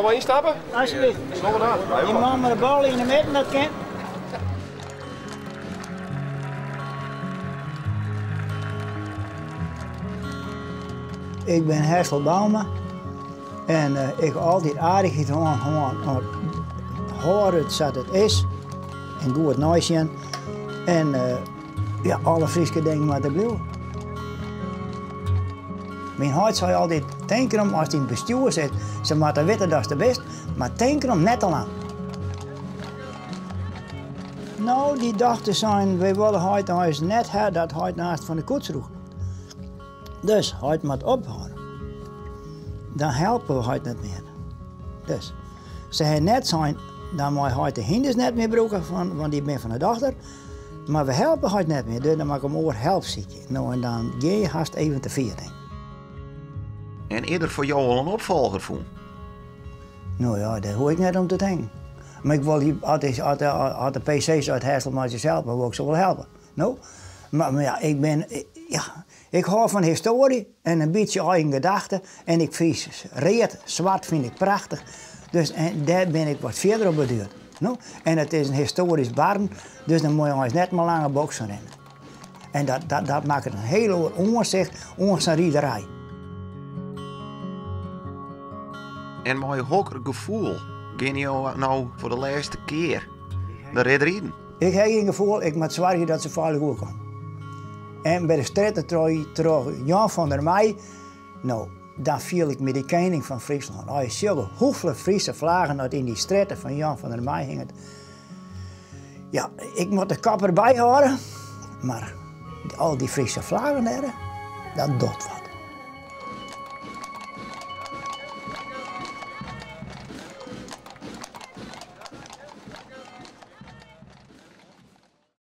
Mei wy ynstappe? Alsjeblieft. Die man mei de bal yn de midden, dat kin. Ik bin Hessel Bouma en ik ha altyd aardichheid hân hân hâld it sa't it is en goed neisjen en ja, alle Fryske dingen moatte bliuwe. Myn heit sei altyd, tink derom ast yn it bestjoer sit, se moatte witte datst der bist, mar tink derom net te lang. No, dy dochters seinen, wy wolle heit eins net ha dat heit naast fan de koets rûcht. Dus heit moat ophâlde. Dan helpe we heit net mear. Dus se ha net sein, dan mei heit de hynders net mear brûke, want dy binne fan de dochter. Mar we helpe heit net mear, dus dan moat ik om oar help sykje. No en dan gean je hast even te fier, tink. En is der foar jo al in opfolger fûn? No ja, dêr hoech ik net om te tinken. Mar ik wol, as de PC seit Hessel mei se helpe, dan wol ik se wol helpe. No? Mar ja, ik bin, ja, ik hâld fan histoarje en in bytsje eigen gedachte en ik fyn read, swart fyn ik prachtich. Dus en dêr bin ik wat fierder op beduerd. No? En it is in histoarysk barren, dus dan moat je eins net mei lange boksen rinne. En dat, dat, dat makket in hiel oar oansicht oan sa'n riderij. En mei hokker gefoel geane jo no foar de lêste kear de rit riden? Ik ha gjin gefoel, ik moat soargje dat se feilich oerkomme. En by de strjitte troch Jan van der Meij, no, dan fiel ik my de kening fan Fryslân. As je sjogge hoefolle Fryske flaggen dat yn dy strjitte fan Jan van der Meij hinget. Ja, ik moat de kop derby hâlde, mar al dy Fryske flaggen dêr, dat docht wat.